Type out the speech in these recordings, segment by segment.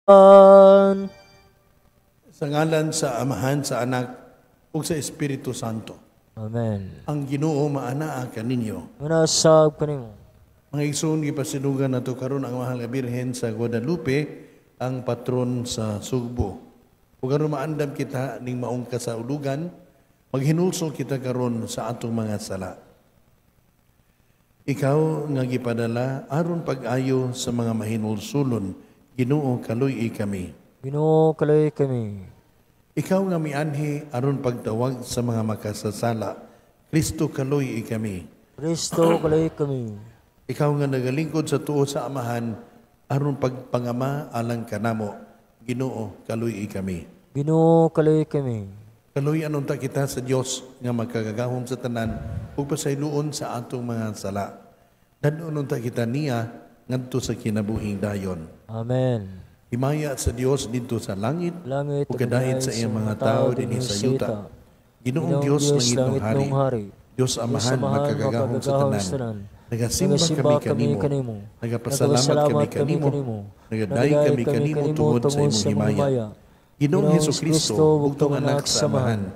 Sa ngalan sa Amahan, sa Anak, ug sa Espiritu Santo. Amen. Ang Ginoo maanaa kaninyo. Manasab kanimo. Mga igsoon, gipasinugan nato karon ang Mahal nga Birhen sa Guadalupe, ang patron sa Sugbo. Ug aron maandam kita ning maong kasaulugan, maghinulsol kita karon sa atong mga sala. Ikaw nga gipadala aron pag-ayo sa mga mahinulsulon, Ginoo, kaluy-i kami. Ginoo, kaluy-i kami. Ikaw nga mianhi aron pagtawag sa mga makasasala, Kristo, kaluy-i kami. Kristo, kaluy-i kami. Ikaw nga nagalingkod sa tuo sa Amahan aron pagpangama alang kanamo, Ginoo, kaluy-i kami. Ginoo, kaluy-i kami. Kaluy-an unta kita sa Dios nga makagagahom sa tanan ug pasayloon sa atong mga sala. Dad-on unta kita niya ngadto sa kinabuhing dayon. Amen. Himaya sa Dios didto sa langit, Langit ug kadait sa iyang mga tawo dinhi sa yuta. Ginoong Dios, langitnong hari, Dios Amahan, makagagahom sa tanan. Nagasimba kami kanimo, nagapasalamat kami kanimo, nagaday kami kanimo tungod sa imong himaya. Ginoong Hesukristo, bugtong anak sa Amahan,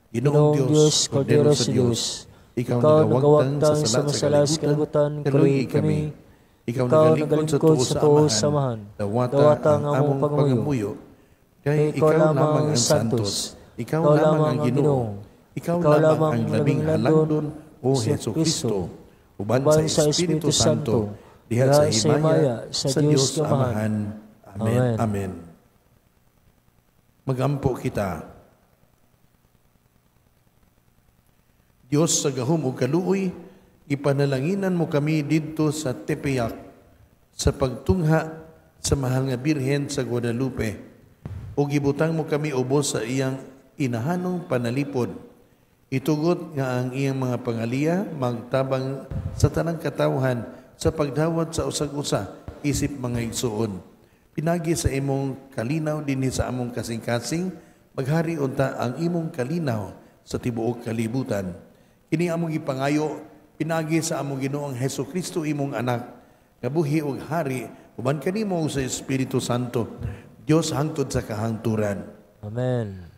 Ginoong Dios, Kordero sa Dios, ikaw nagawagtang sa sala sa kalibutan, kaluy-i kami. Ikaw nagalingkod sa tuo sa Amahan, dawata ang among pangamuyo. Kay ikaw lamang ang santos, ikaw lamang ang Ginoo, ikaw lamang ang labing halangdon, o Hesukristo, uban sa Espiritu Santo, diha sa himaya sa Dios Amahan. Amen. Amen. Magampo kita. Dios sa gahom ug kaluoy, ipanalanginan mo kami didto sa Tepeyac sa pagtungha sa Mahal nga Birhen sa Guadalupe, ug gibutang mo kami ubos sa iyang inahanong panalipod. Itugot nga ang iyang mga pangaliya magtabang sa tanang katawhan sa pagdawat sa usag-usa isip mga igsuon. Pinagi sa imong kalinaw dinhi sa among kasing-kasing, maghari unta ang imong kalinaw sa tibuok kalibutan. Kini among gipangayo pinagi sa among Ginoong Hesukristo, imong anak, nga buhi ug hari uban kanimo sa Espiritu Santo, Dios hangtod sa kahangturan. Amen.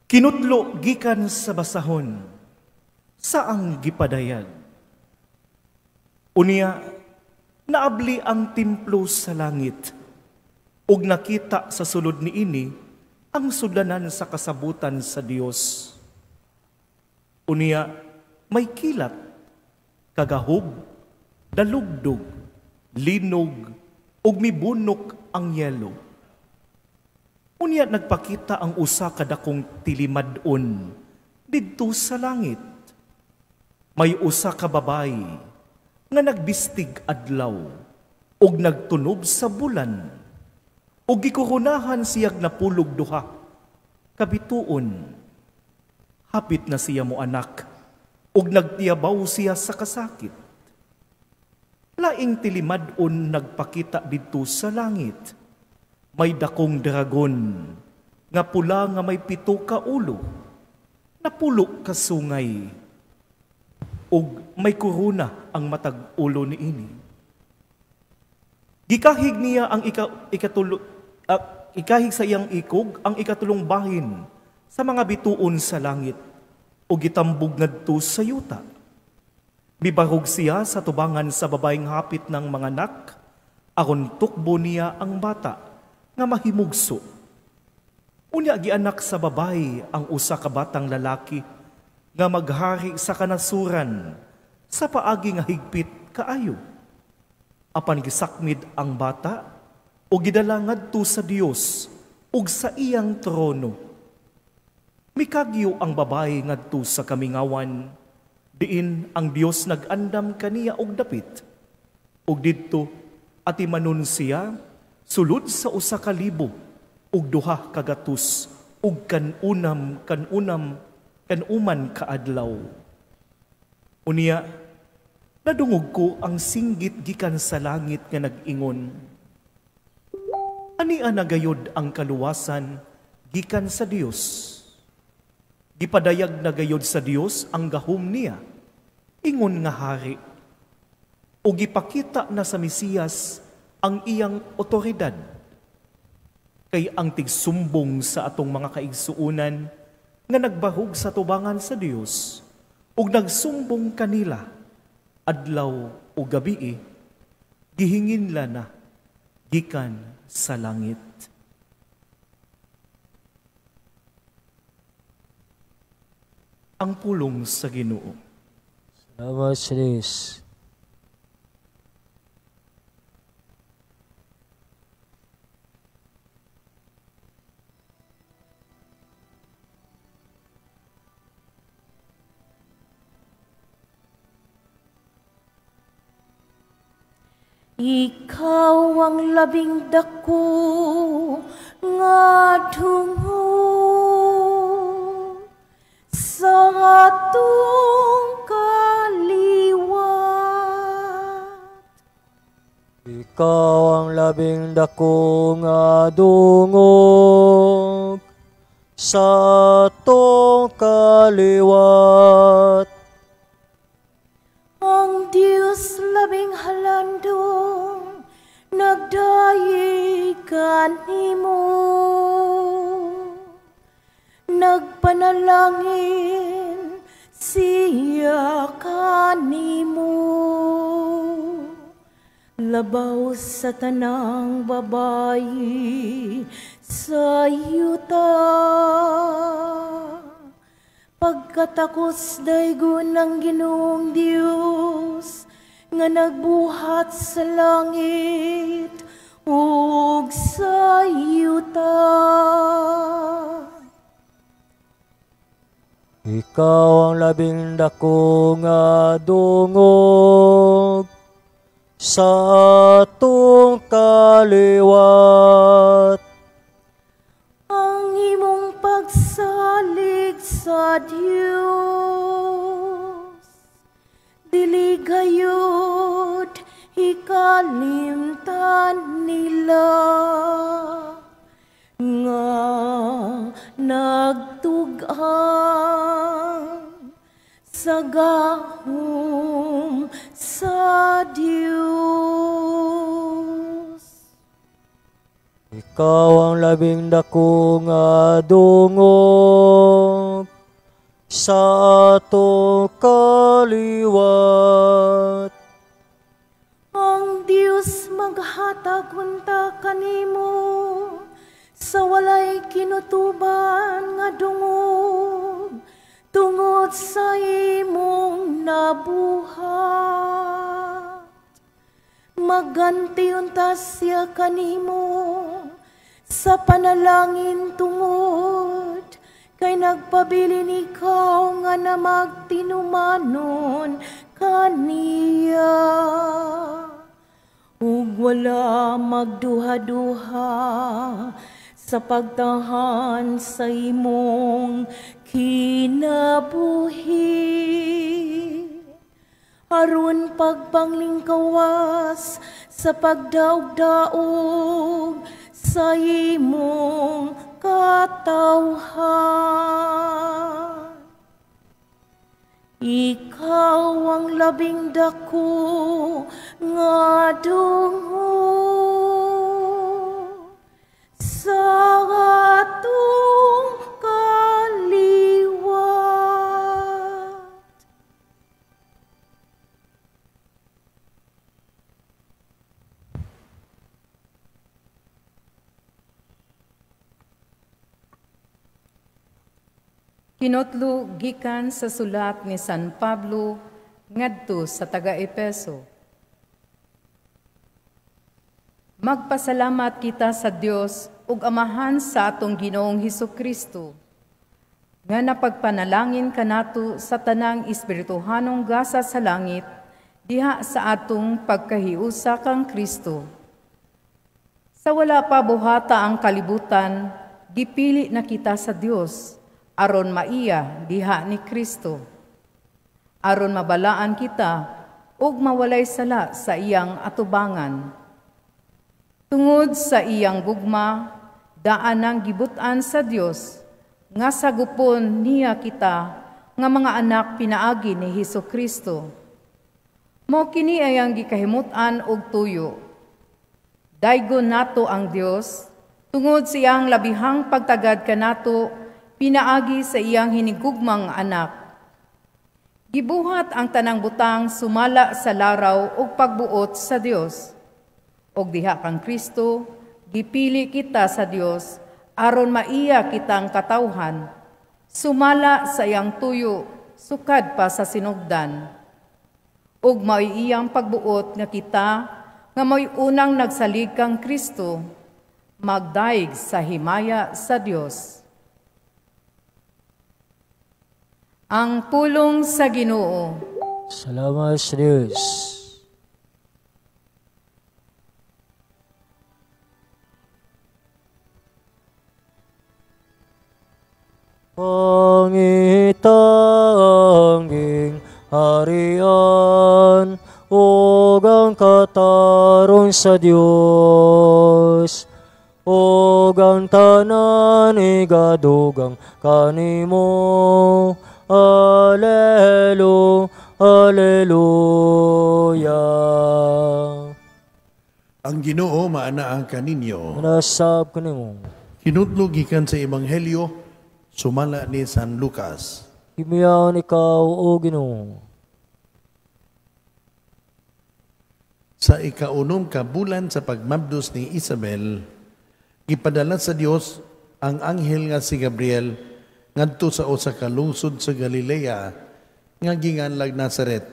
Kinutlo gikan sa basahon saang gipadayag. Unya, naabli ang templo sa langit, ug nakita sa sulod niini ang sudlanan sa kasabutan sa Dios. Unya, may kilat, kagahub, dalugdog, linog, ug mibunok ang yelo. Unya, nagpakita ang usa ka dakong tilimad-on didto sa langit. May usa ka babayi nga nagbistig adlaw ug nagtunob sa bulan, ug gikoronahan siyag napulog duha kabituon. Hapit na siya mo anak, ug nagtiyabaw siya sa kasakit. Laing tilimad-on nagpakita didto sa langit. May dakong dragon nga pula nga may 7 ka ulo, napulo ka sungay, ug may korona ang matag ulo niini. Gikahig niya ang ikahig sa iyang ikog ang ikatulong bahin sa mga bituon sa langit, ug gitambog ngadto sa yuta. Mibarog siya sa tubangan sa babaeng hapit ng manganak, aron tukbo niya ang bata nga mahimugso. Unya gianak sa babae ang usa ka batang lalaki nga maghari sa kanasuran sa paagi nga higpit kaayo. Apan gisakmid ang bata o gidala ngadto sa Dios ug sa iyang trono. Mikagyo ang babae ngadto sa kamingawan, diin ang Dios nag-andam kaniya og dapit. Ug didto atimanon siya sulod sa 1,000 ug 200 ug kanunam kanuman kaadlaw. Unya, nadungog ko ang singgit gikan sa langit nga nag-ingon, Ania na gayod ang kaluwasan, gikan sa Dios. Gipadayag na gayod sa Dios ang gahom niya, ingon nga hari. O gipakita na sa Mesiyas ang iyang otoridad. Kay ang tigsumbong sa atong mga kaigsuunan nga nagbahug sa tubangan sa Dios ug nagsumbong kanila adlaw o gabii, gihinginla na gikan sa langit. Ang pulong sa Ginoo. Salamat sa Diyos. Ikaw ang labing dako nga dungog sa atong kaliwat. Ikaw ang labing dako nga dungog sa atong kaliwat. Ang Diyos labing halandong nagdayeg kanimo, nagpanalangin siya kanimo, labaw sa tanang babayi sa yuta. Pagkatakos daygon ng Ginoong Dios nga nagbuhat sa langit ug sa yuta. Ikaw ang labing dako nga dungog sa atong kaliwat. Ang imong pagsalig sa Dios dili gayud ikalimtan nila nga nagtug-ang sa gahom sa Dios. Ikaw ang labing dako nga dungog sa atong kaliwat. Ang Dios maghatag unta kanimo sa walay kinutuban nga dungog tungod sa imong nabuhat. Maganti unta siya kanimo sa panalangin tungod kay nagpabilin ikaw nga namagtinumanon kaniya. Ug wala magduha-duha sa pagtahan sa imong kinabuhi, aron pagpanglingkawas sa pagdaog-daog sa imong katawhan. Ikaw ang labing dako nga dungog sa atong kaliwat. Kinotlo gikan sa sulat ni San Pablo ngadto sa taga-Epeso. Magpasalamat kita sa Dios ug Amahan sa atong Ginoong Hesukristo nga napagpanalangin kanato sa tanang espirituhanong gasa sa langit diha sa atong pagkahiusa kang Kristo. Sa wala pa buhata ang kalibutan, gipili na kita sa Dios aron maiya diha ni Kristo, aron mabalaan kita ug mawalay sala sa iyang atubangan. Tungod sa iyang gugma, Daan ang gibutan sa Dios nga sagupon niya kita nga mga anak pinaagi ni Hesus Kristo. Mao kini ay ang gikahimutan og tuyo. Daygon nato ang Dios tungod sa iyang labihang pagtagad kanato pinaagi sa iyang hinigugmang anak. Gibuhat ang tanang butang sumala sa laraw ug pagbuot sa Dios. Og diha kang Kristo, gipili kita sa Dios aron maiya kitang katawhan, sumala sa iyang tuyo, sukad pa sa sinugdan. Ug mao'y iyang pagbuot nga kita, nga mao'y unang nagsalig kang Kristo, magdaig sa himaya sa Dios. Ang pulong sa Ginoo. Salamat sa Diyos. Pangitanging harian ug ang katarong sa Dios, ug ang tanan igadugang kanimo. Alleluia, alleluia. Ang Ginoo maanaa kaninyo. Manasab kanimo. Kinutlo gikan sa Ebanghelyo sumala ni San Lucas. Himiyaon ikaw, o Ginoo. Sa ikaunom ka bulan sa pagmabdos ni Isabel, gipadala sa Dios ang anghel nga si Gabriel ngadto sa usa ka lungsod sa Galilea nga ginganlag Nazaret.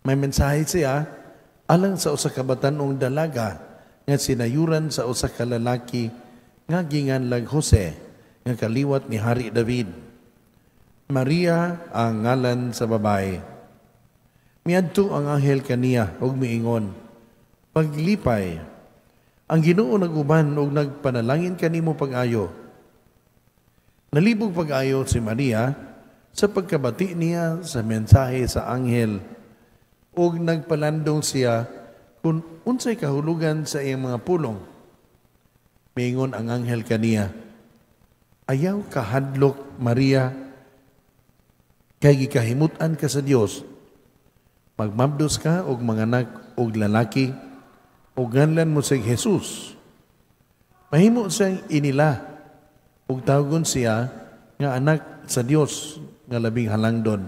May mensahe siya alang sa usa ka batan-ong dalaga nga sinayuran sa usa ka lalaki nga ginganlag Jose nga kaliwat ni Hari David. Maria ang ngalan sa babae. Miadto ang anghel kaniya ug miingon, "Paglipay, ang Ginoo nag-uban ug nagpanalangin kanimo pag-ayo." Nalibog pag-ayo si Maria sa pagkabati niya sa mensahe sa anghel ug nagpalandong siya kung unsay kahulugan sa iyang mga pulong. Miingon ang anghel kaniya, "Ayaw kahadlok, Maria, kay gikahimut-an ka sa Dios. Magmabdos ka og manganak og lalaki ug nganlan mo si Jesus. Mahimo siyang inila ug tawgon siya nga anak sa Dios nga labing halangdon.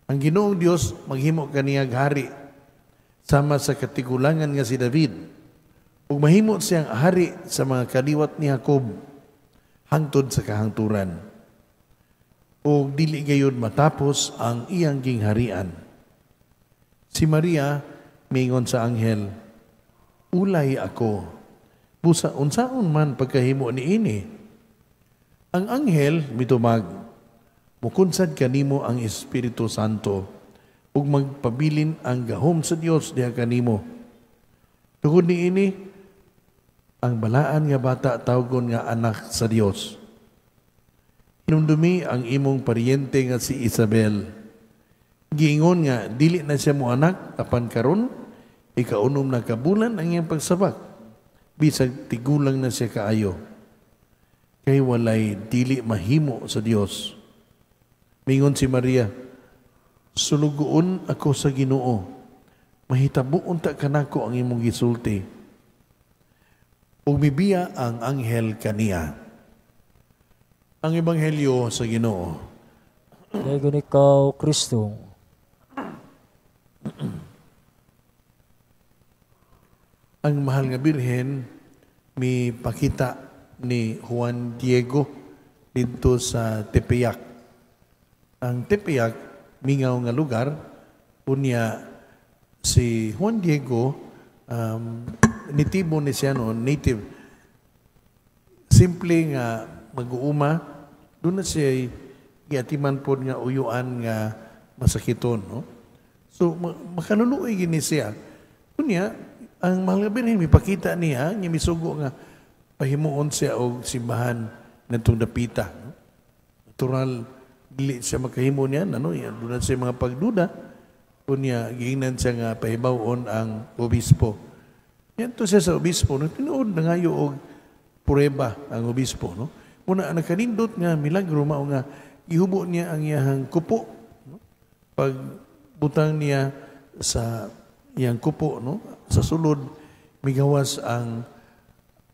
Ang Ginoong Dios maghimo kaniyang hari sama sa katigulangan nga si David, ug mahimo siyang hari sa mga kaliwat ni Jacob hangtod sa kahangturan. Ug dili gayud matapos ang iyang gingharian." Si Maria mingon sa anghel, "Ulay ako, busa unsaon man pagkahimo niini?" Ang anghel mitumag, "Mukunsad kanimo ang Espiritu Santo ug magpabilin ang gahom sa Dios diha kanimo. Tungod niini, ang balaan nga bata tawgon nga anak sa Dios. Hinumdumi ang imong paryente nga si Isabel. Giingon nga dili na siya mo anak apan karon ikaunom na kabulan ang iyang pagsabak, bisag tigulang na siya kaayo. Kay walay dili mahimo sa Dios." Mingon si Maria, "Sulugoon ako sa Ginoo. Mahitabo unta kanako ang imong gisulti." Ug mibiya ang anghel kaniya. Ang Ebanghelyo sa Ginoo. Dayon ikaw, Kristo. Ang mahal nga Birhen mi pakita ni Juan Diego didto sa Tepeyac. Ang Tepeyac, mingaw nga lugar, unya si Juan Diego, nitibo ni siya no, native. Simple nga mag-uuma, doon na siya giatiman po nga uyuan nga masakiton. No? So, makaluluoy gini siya. Unya, ang mahal nga Birhen, mipakita niya, niya misugo nga pahimuon siya og simbahan ngadtong dapita. No? Natural, dili siya makahimo niya, ano, doon na siya mga pagduda. Unya, giingnan siya nga pahibaw-on ang obispo. Yan to siya sa obispo, no, tinuod na ngayo og prueba ang obispo, no? Muna ang nakanindot nga milagro mao nga gihubo niya ang iyahang kupo, no? Pag butang niya sa iyang kupo, no, sa sulod migawas ang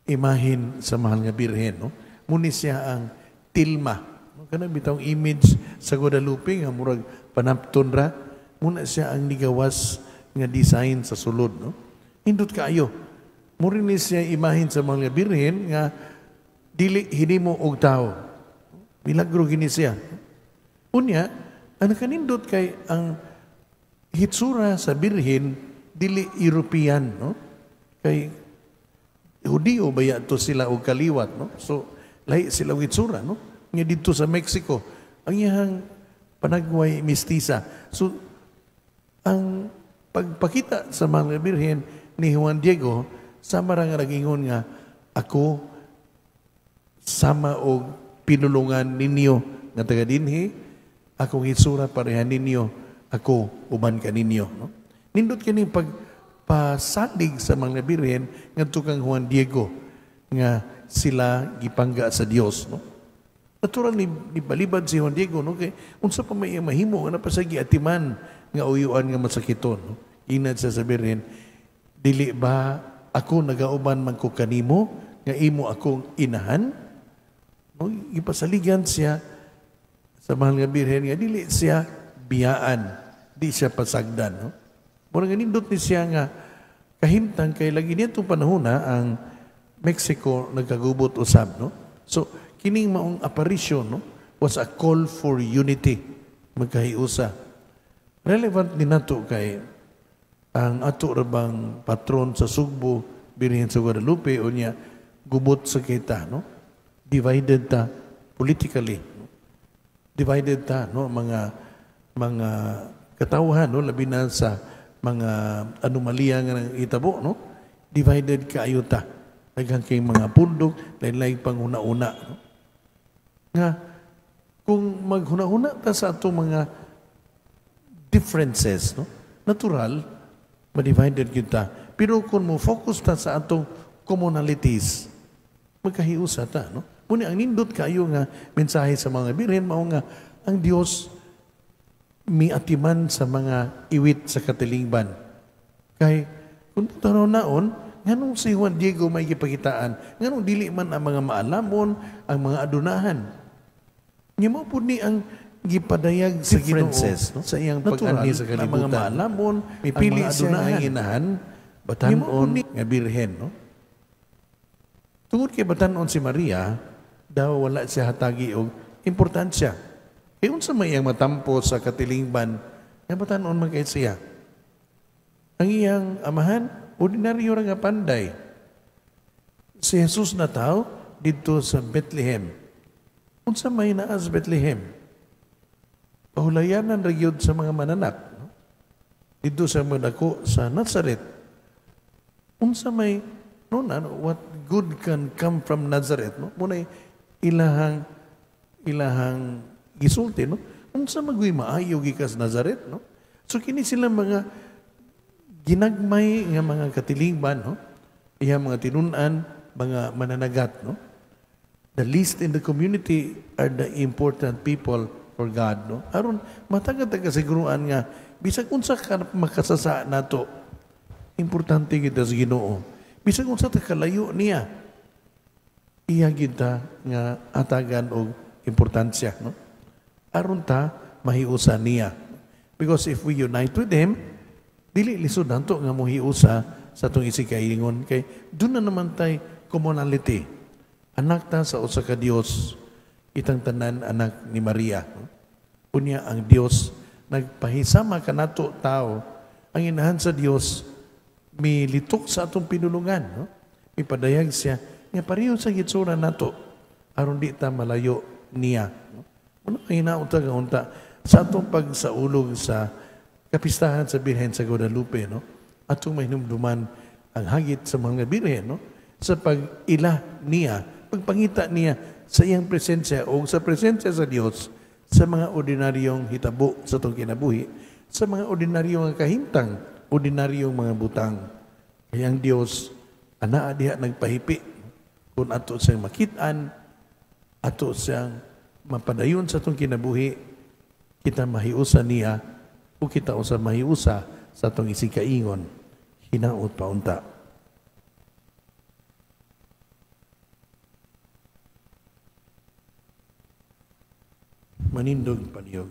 imahin sa Mahal nga Birhen, no? Muni siya ang tilma, no? Kanang bitawng image sa Guadalupe nga murag panapton ra, muna siya ang nigawas nga design sa sulod, no? Indot kaayo. Mura ni siya imahin sa Mahal nga Birhen nga dili hinimo og tao. Milagro gini siya. Unya, ang nakanindot kay ang hitsura sa Birhen dili European, no? Kay Hudiyo baya to sila og kaliwat, no? So lahi sila og hitsura, no? Nga didto sa Mexico, ang iyang panagway mestiza. So ang pagpakita sa mga Birhen ni Juan Diego, sama ra nga nagingon nga ako sama og pinulungan ninyo nga taga dinhi, akong hitsura pareha ninyo, ako uban kaninyo, no? Nindot kini pagpasalig sa mga Birhen ngadto kang Juan Diego nga sila gipangga sa Dios, no? Natural ni balibad si Juan Diego, no? Kay unsa pa may iyang mahimo nga napasagi atiman nga uyuan nga masakiton, no? Inad sa Birhen, dili ba ako nagauban man ko kanimo nga imo akong inahan? No, ipasaligan siya sa Mahal nga Birhen nga dili siya biyaan, di siya pasagdan, no? Mura nga nindot ni siya nga kahimtang kay lagi nitong panahon na ang Mexico nagkagubot usab, no? So kining maong apparition, no, was a call for unity, magkahiusa. Relevant ni nato kay ang ato ra bang patron sa Sugbo, Birhen sa Guadalupe, unya gubot sa kita, no? Divided ta politically, no? Divided ta, no, mga katawhan, no, labi na sa mga anomalya nga nangitabo, no? Divided kaayo ta. Daghan kay mga pundok, lain-lain panghuna-una, no? Nga kung maghuna-huna ta sa atong mga differences, no, natural ma-divided kita. Pero kung mo focus ta sa atong commonalities, magkahiusa ta, no? Muna ang nindot kayo nga mensahe sa mga birhen mao nga ang Dios miatiman sa mga iwit sa katilingban. Kay kung tanaw naon, nganong si Juan Diego may gipakitaan, nganong dili man ang mga maalamon, ang mga adunahan. Nya mao pud ni ang gipadayag sa Ginoo, no? Sa iyang natural pag-anhi sa ang kalibutan. mga maalamon, mipili ang mga siya nga adunahan. inahan, batan-on nga birhen, no? Tungod kay batan-on si Maria, daw wala siya hatagi og importansya. Kay unsa may iyang matampo sa katilingban, nga batan-on man kay siya. Ang iyang amahan, ordinaryo ra nga panday. Si Jesus nataw didto sa Bethlehem. Unsa may naa sa Bethlehem? Pahulayanan ra gyud sa mga mananak, no? Didto sa mga dako sa Nazareth. Unsa may no, na, what good can come from Nazareth, no? Munay ilahang gisulti, no? Unsa maguy maayo gikas Nazareth, no? So kini sila mga ginagmay nga mga katilingban, no? Iyang mga tinun-an, mga mananagat, no? The least in the community are the important people for God, no? Aron matagad ta kasiguruan nga bisag unsa ka makasasa nato, importante kita sa Ginoo. Bisag unsa ta kalayo niya, iya kita nga atagan og importansya, no? Aron ta mahiusa niya. Because if we unite with Him, dili lisod nato nga mohiusa sa atong isigkailingon kay doon na naman tay commonality. Anak ta sa usa ka Dios, itang tanan anak ni Maria. Unya ang Dios nagpahisama kanato tao. Ang inahan sa Dios militok sa atong pinulungan, no? Mipadayag siya nga pareho sa hitsura nato aron di ta malayo niya, no? Muna ang hinaunta nga unta sa atong pagsaulog sa kapistahan sa Birhen sa Guadalupe, no? Atong mahinumduman ang hagit sa mga birhen, no? Sa pag-ila niya, pagpangita niya sa iyang presensya o sa presensya sa Dios sa mga ordinaryong hitabo sa atong kinabuhi, sa mga ordinaryong kahimtang, ordinaryong mga butang. Kaya ang Dios anaa diha nagpahipi. Kung ato siyang makit-an, ato siyang mapadayon sa atong kinabuhi, kita mahiusa niya o kita usa mahiusa sa atong isikaingon, hinaot paunta. Manindog palihog.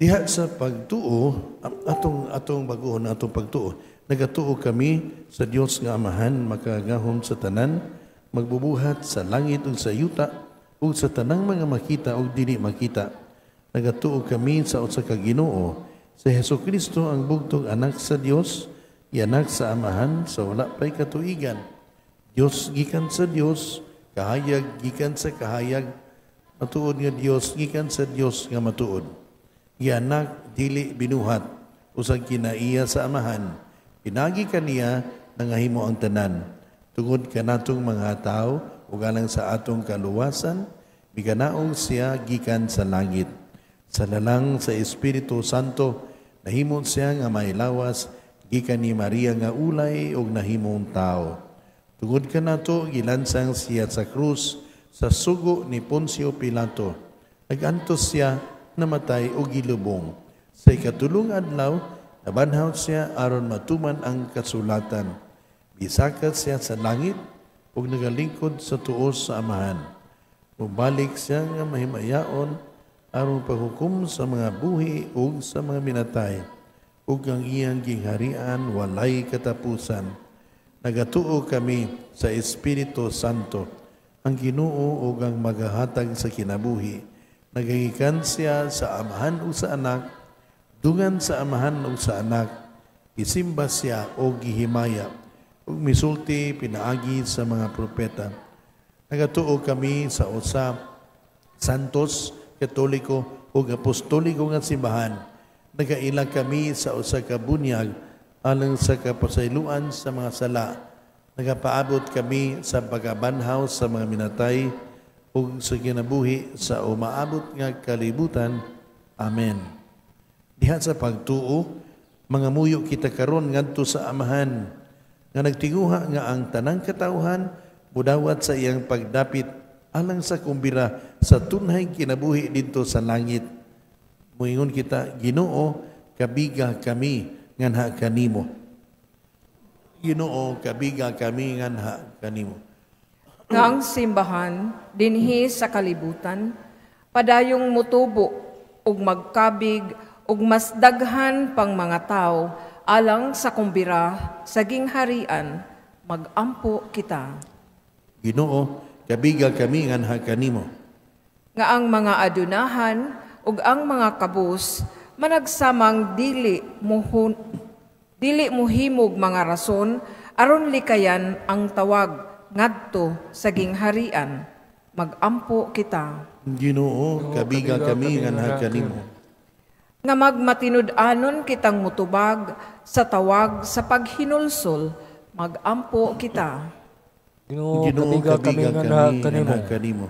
Diha sa pagtuo, atong baguhon atong pagtuo, nagatuo kami sa Dios nga Amahan, makagahom sa tanan, magbubuhat sa langit ug sa yuta, ug sa tanang mga makita ug dili makita. Nagatuo kami sa usa ka Ginoo, sa Hesukristo ang bugtong anak sa Dios, ianak sa Amahan sa wala pay katuigan. Dios gikan sa Dios, kahayag gikan sa kahayag, matuod nga Dios gikan sa Dios nga matuod. Gianak dili binuhat, usag kinaiya sa Amahan, pinagi kaniya nangahimo ang tanan. Tungod kanatong mga tao ug alang sa atong kaluwasan, biganaong siya gikan sa langit. Sa lalang sa Espiritu Santo, nahimo siya nga may lawas gikan ni Maria nga ulay ug nahimong tao. Tungod kanato gilansang siya sa krus sa sugo ni Poncio Pilato. Nagantos siya, namatay o gilubong. Sa ikatulong adlaw, nabanhaw siya aron matuman ang kasulatan. Bisakat siya sa langit ug nagalingkod sa tuos sa Amahan. Mubalik siya nga mahimayaon aron paghukom sa mga buhi ug sa mga minatay, ug ang iyang gingharian walay katapusan. Nagatuo kami sa Espiritu Santo, ang Ginoo ug ang magahatag sa kinabuhi. Nagagikan siya sa Amahan ug sa Anak, dungan sa Amahan ug sa Anak, isimba siya o gihimaya, ug misulti pinaagi sa mga propeta. Nagatuo kami sa usa Santos, Katoliko ug Apostoliko nga simbahan. Nagaila kami sa usa ka bunyag alang sa kapasayloan sa mga sala. Nagapaabot kami sa pagabanhaw sa mga minatay ug sa kinabuhi sa umaabot nga kalibutan. Amen. Diha sa pagtuo, mga muyo kita karon ngadto sa Amahan, nga nagtinguha nga ang tanang katawhan mudawat sa iyang pagdapit alang sa kumbira sa tunhay kinabuhi didto sa langit. Moingon kita, Ginoo, kabiga kami nganha kanimo. Ginoo, kabiga kami nganha kanimo. Nga ang simbahan dinhi sa kalibutan padayong mutubo ug magkabig ug mas daghan pang mga tawo alang sa kumbira sa gingharian, magampo kita. Ginoo, kabiga kami nganha kanimo. Nga ang mga adunahan ug ang mga kabus managsamang dili muhimog mga rason aron likayan ang tawag ngadto sa gingharian, magampo kita. Ginoo, kabiga kami nganha kanimo. Nga magmatinud-anon kitang mutubag sa tawag sa paghinulsol, magampo kita. Ginoo, kabiga kami nganha kanimo.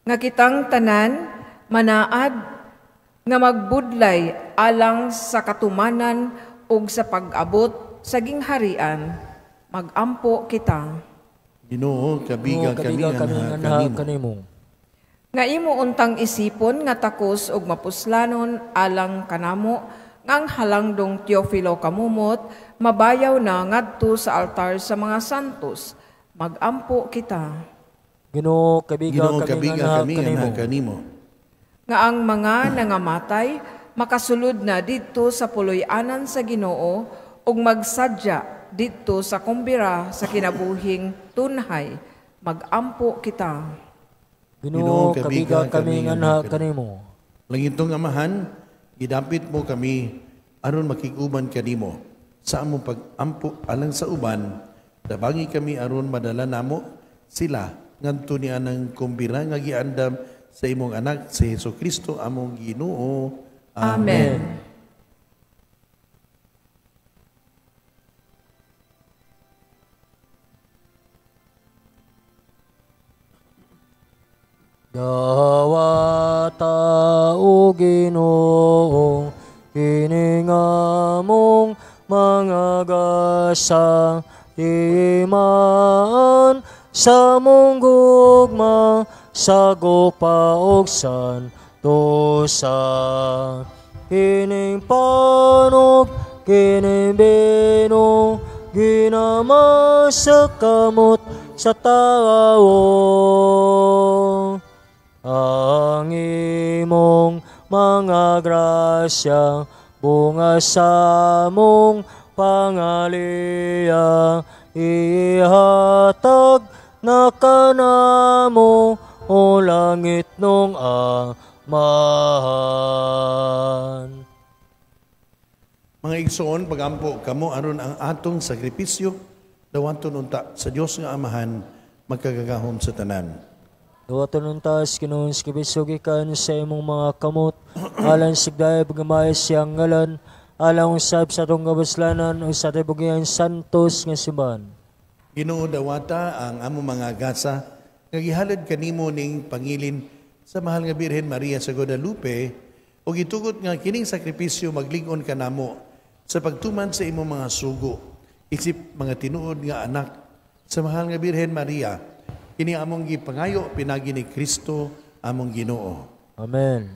Nga kitang tanan manaad nga magbudlay alang sa katumanan ug sa pag-abot sa gingharian, magampo kita. Ginoo, kabiga kami nganha kanimo. Nga imo untang isipon nga takos og mapuslanon alang kanamo nga ang halangdong Teofilo kamumot mabayaw na ngadto sa altar sa mga santos, magampo kita. Ginoo, kabiga kami nganha kanimo. Nga ang mga nangamatay makasulod na didto sa puloy-anan sa Ginoo ug magsadya didto sa kumbira sa kinabuhing tunhay, magampo kita. Ginoo, kabiga kami nganha kanimo. Langitong Amahan, gidapit mo kami aron makig-uban kanimo sa among pag-ampo alang sa uban. Tabangi kami aron madala namo sila ngadto ni anang kumbira nga giandam sa imong anak si Hesukristo among Ginoo. Amen. Dawata o Ginoo, kini nga mong mga gasa. sa timaan sa mong gugma sa gupa ug santosa. Kining panog, kining bino, ginama sa kamot sa tao. Ang imong mga grasya, bunga sa mong pangaliya, ihatag na kanamo o langit nung Amahan. Mga igsoon, pagampo kamo aron ang atong sakripisyo, dawaton unta sa Dios nga Amahan, magkagagahom sa tanan. Dawaton unta sa Ginoong sakripisyo gikan sa imong mga kamot, alang sa dayab nga maayo siyang ngalan, alang usab sa atong kabuslanan o sa tibugian santos nga simbahan. Ginoo, dawata ang among mga gasa nga gihalad kanimo ning pangilin sa mahal nga Birhen Maria sa Guadalupe, ug gitugot nga kining sakripisyo maglig-on kanamo sa pagtuman sa imong mga sugo, isip mga tinuod nga anak sa mahal nga Birhen Maria. Kini among gipangayo pinagi ni Kristo among Ginoo. Amen.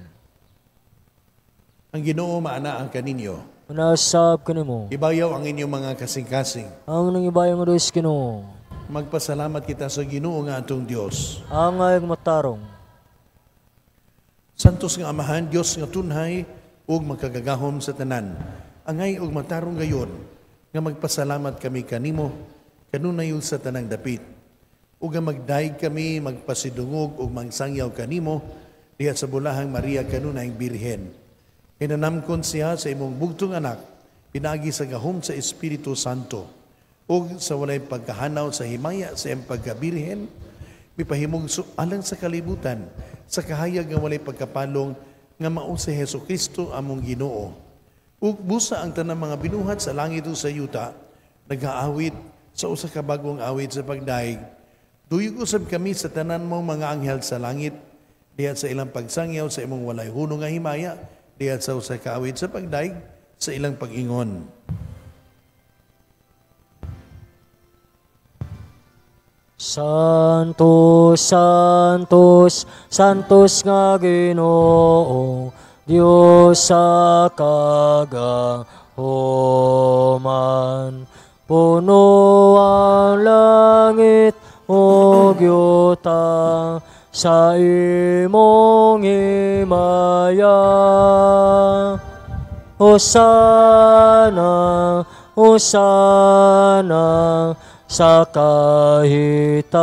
Ang Ginoo maana ang kaninyo. Manasab kanimo. Ibayaw ang inyong mga kasing-kasing. Ang nang ibayaw nga Dios Ginoo. Magpasalamat kita sa Ginoo nga atong Dios. Angay matarong. Santos nga Amahan, Dios nga tunhay ug makagagahom sa tanan. Angay ug matarong gayon nga magpasalamat kami kanimo kanunay ug sa tanang dapit. Ug nga magdayeg kami, magpasidungog ug magsangyaw kanimo diha sa bulahang Maria kanunay Birhen. Kinanamkon siya sa imong bugtong anak, pinaagi sa gahom sa Espiritu Santo, ug sa walay pagkahanaw sa himaya sa iyang pagkabirhen, mipahimugso alang sa kalibutan, sa kahayag nga walay pagkapalong nga mao si Hesus Kristo among Ginoo. Ug busa ang tanang mga binuhat sa langit ug sa yuta, nagaawit sa usa ka bag-ong awit sa pagdayeg. Duyog usab kami sa tanan mong mga anghel sa langit, diha sa ilang pagsangyaw sa imong walay hunong nga himaya, diha sa usa ka awit sa pagdayeg sa ilang pag-ingon. Santos, Santos, Santos nga Ginoo, Dios sa kagahoman. Puno ang langit ug yuta sa imong himaya. Hosana, Hosana sa kahitaas-an.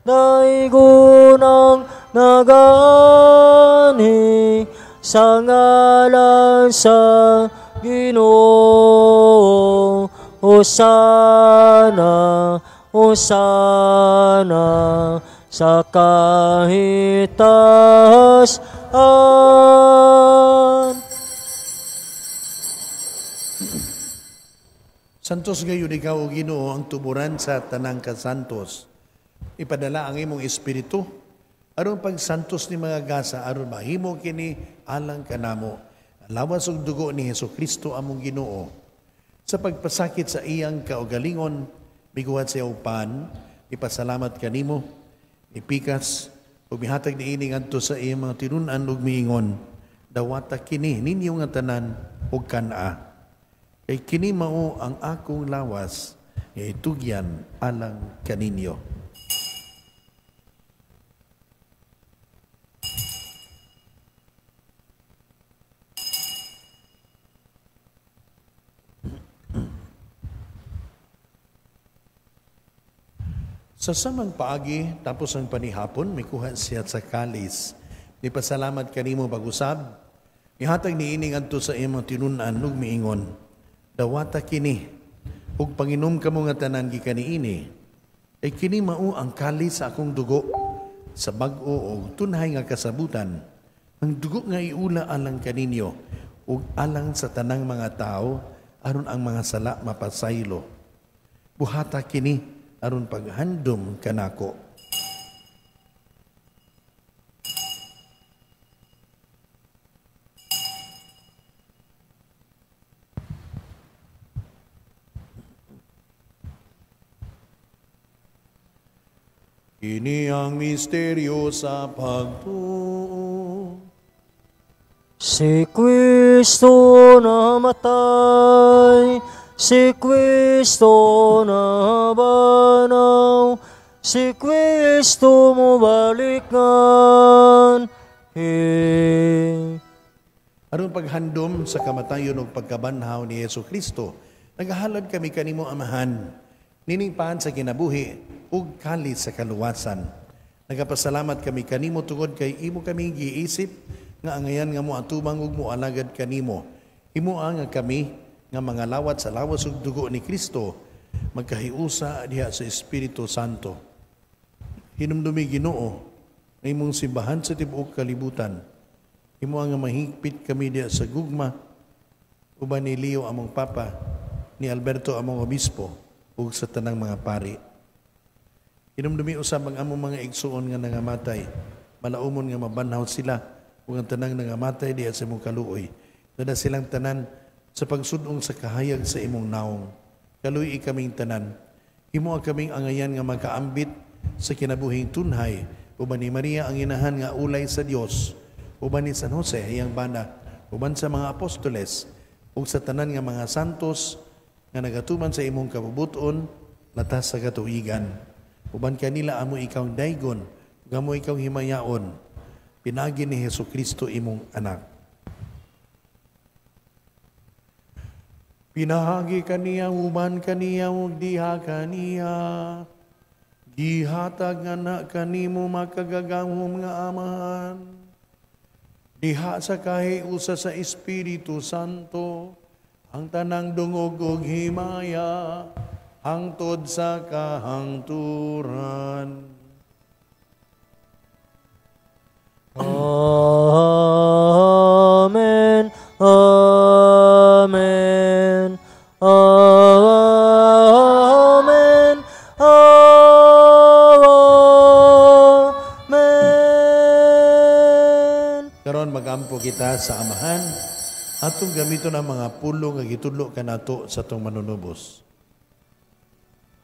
Daigon ang nagaanhi sa ngalan sa Ginoo. Hosana, Hosana sa kahitaas-an. Santos gayon ikaw, o Ginoo, ang tuburan sa tanang kasantos. Ipadala ang imong espiritu aron pagsantos ni mga gasa, aron mahimo kini alang kanamo. Lawas og dugo ni Hesukristo among Ginoo. Sa pagpasakit sa iyang kaugalingon, miguhat siya upan, ipasalamat kanimo, ipikas, ug mihatag niini ngadto sa iyang mga tinun-an ug miingon, dawata kini ninyo nga tanan ug kan-a. Kay kini mao ang akong lawas nga itugyan alang kaninyo. Sa samang paagi, tapos ang panihapon, mikuha siya sa kalis. Nipasalamat kanimo pag-usab, ihatag niini ngadto sa imong tinun-an ug miingon, dawata kini, ug panginom kamo nga tanan gikan niini, ay kini mao ang kalis sa akong dugo, sa bag-o og tunhay nga kasabutan, ang dugo nga iula alang kaninyo, ug alang sa tanang mga tao, aron ang mga sala mapasaylo. Buhata kini, aron paghandom kanako. Kini ang misteryo sa pagtuo. Si Kristo namatay, si Kristo nabanaw, si Kristo mobalik nganhi. Aron paghandom sa kamatayon ug pagkabanhaw ni Hesus Kristo, nagahalad kami kanimo Amahan, nining paan sa kinabuhi ug kalit sa kaluwasan. Nagapasalamat kami kanimo tungod kay imo kami giisip nga angayan nga moatubang ug moalagad kanimo. Himoa nga kami nga mga lawat sa lawas ug dugo ni Kristo magkahiusa diha sa Espiritu Santo. Hinumdumi Ginoo nga imong simbahan sa tibuok kalibutan. Himoa nga mahigpit kami diha sa gugma uban ni Leo among Papa, ni Alberto among Obispo ug sa tanang mga pari. Hinumdumi usab ang among mga igsuon nga nangamatay, malaumon nga mabanhaw sila ug ang tanang nangamatay diha sa imong kaluoy. Dada silang tanan sa pagsudong sa kahayag sa imong naong. Kaluoy kaming tanan. Himoa kaming angayan nga makaambit sa kinabuhing tunhay uban ni Maria ang inahan nga ulay sa Dios, uban ni San Jose iyang bana, uban sa mga apostoles ug sa tanan nga mga santos nga nagatuman sa imong kabubuton latas sa katuigan. Uban kanila amo ikaw daygon, ug amo ikaw himayaon, pinagi ni Hesus Kristo imong anak. Pinagi kaniya, uban kaniya, ug diha kaniya, gihatag nga na kanimo makagagahom nga Amahan, diha sa kahiusa sa Espiritu Santo, ang tanang dungog ug himaya, hangtod sa kahangturan. Amen. Amen. Amen. Amen. Karon magampo kita sa Amahan, atong gamiton ang mga pulong nga gitudlo kanato sa atong manunubos.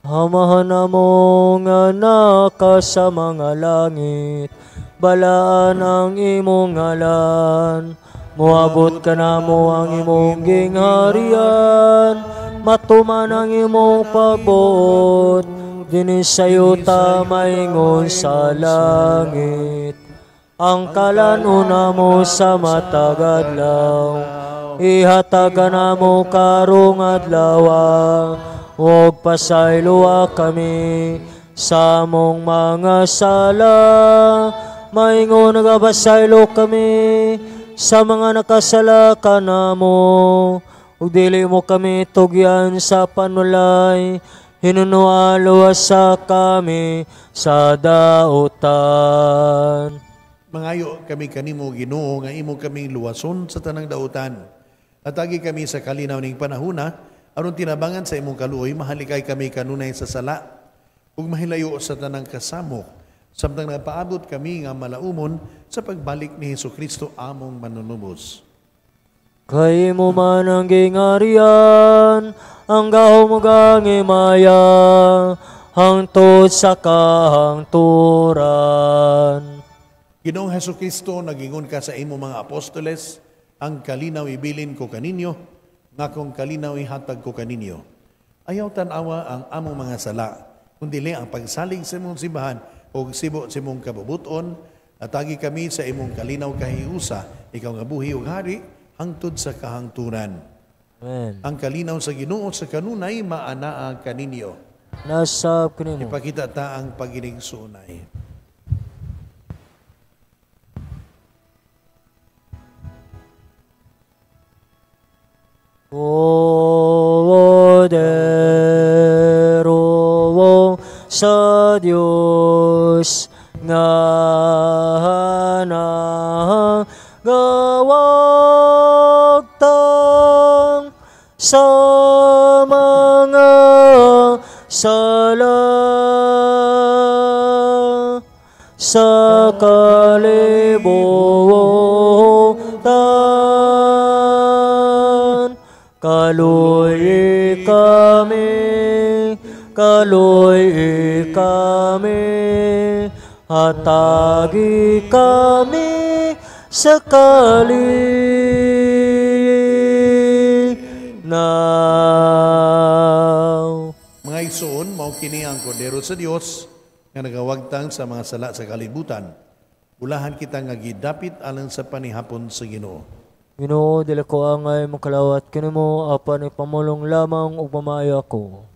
Amahan namo nga naka sa mga langit, balaan ang imong ngalan, moabot kanamo ang imong gingharian, matuman ang imong pagbuot, dinhi sa yuta maingon sa langit. Ang kalan-on namo sa matag adlaw, ihatag namo karong adlaw, ug pasayloa kami sa among mga sala, maingon nagapasaylo kami sa mga nakasala kanamo, ug dili mo kami tugyan sa panulay, hinunoa luwasa kami sa dautan. Mangayo kami kanimo Ginoo nga imo kaming luwason sa tanang dautan. Atagi kami sa kalinaw ning panahuna, aron tinabangan sa imong kaluoy, mahalikay kami kanunay sa sala ug mahilayo sa tanang kasamok, samtang napaabot kami nga malaumon sa pagbalik ni Hesus Kristo among manunubos. Kay imo man ang gingharian, ang gahom ug ang himaya, hangtod sa kahangturan. Ginoong Hesus Kristo, nagingon ka sa imong mga apostoles, ang kalinaw ibilin ko kaninyo, nga kung kalinaw ihatag ko kaninyo. Ayaw tan-awa ang among mga sala, kundi ang pagsalig sa imong simbahan o sibo sa imong kabubuton, atagi kami sa imong kalinaw kahiusa, ikaw nga buhi ug hari, hangtod sa kahangturan. Amen. Ang kalinaw sa Ginoo sa kanunay maanaa kaninyo. Nasab kanimo. Ipakita ta ang paginigsunay. Poderoso sa Dios nga nagawagtang sa mga sala sa kalibutan. Kaluoy kami, Kaluy kami, hatagi kami sa kalinaw. Mga igsoon, mao kini ang kordero sa Dios nga nagawagtang sa mga sala sa kalibutan. Bulahan kita nga gidapit alang sa panihapon sa Ginoo. Ginoo, dili ko angay makalawat kanimo, apan ipamulong lamang ug mamaayo ako.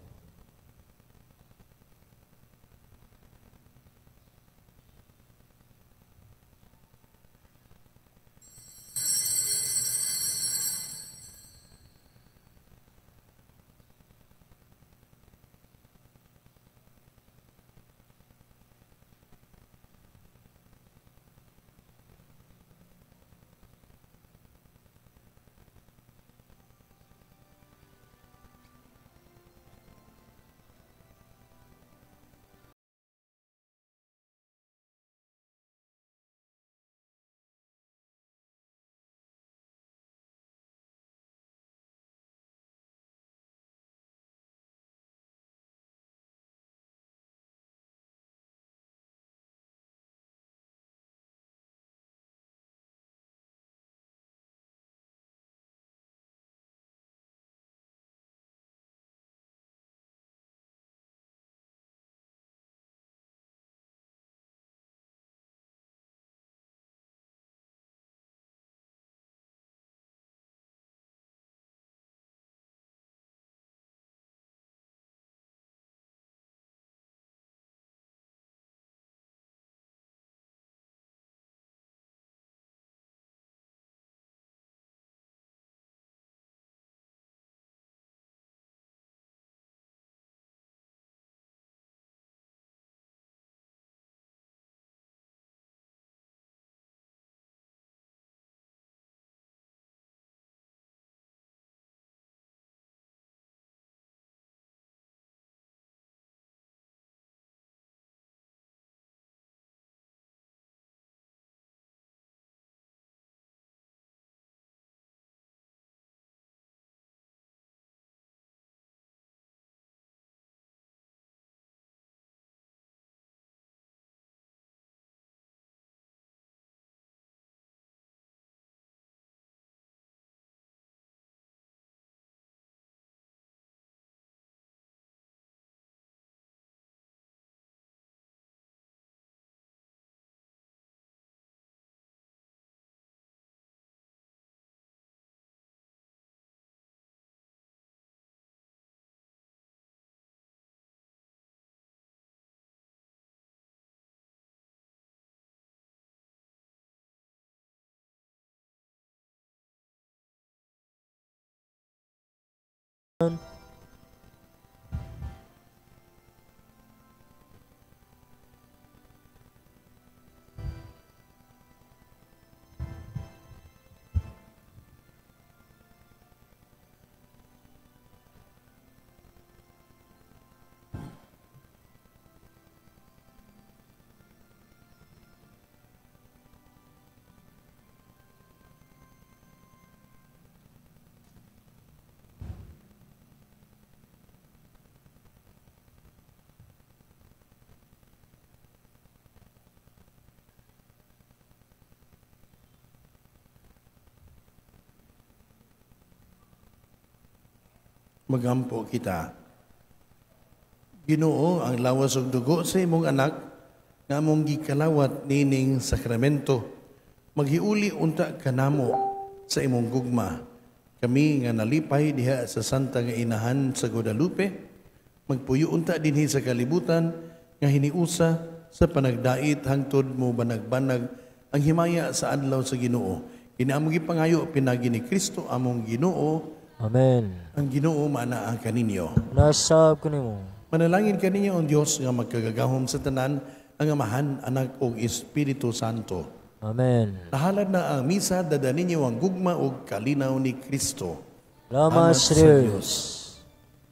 Magampo kita. Ginoo, ang lawas ug dugo sa imong anak nga among gikalawat nining sakramento, maghiuli unta kanamo sa imong gugma. Kami nga nalipay diha sa Santa nga Inahan sa Guadalupe, magpuyo unta dinhi sa kalibutan nga hiniusa sa panagdait hangtod mo banag-banag ang himaya sa adlaw sa Ginoo. Kini among gipangayo pinagi ni Kristo among Ginoo. Amen. Ang Ginoo maanaa kaninyo. Nasab kanimo. Manalangin kaninyo ang Dios nga magkagagahom sa tanan, ang Amahan, Anak ug Espiritu Santo. Amen. Nahalad na ang misa, dada ninyo ang gugma ug kalinaw ni Kristo. Salamat sa Dios.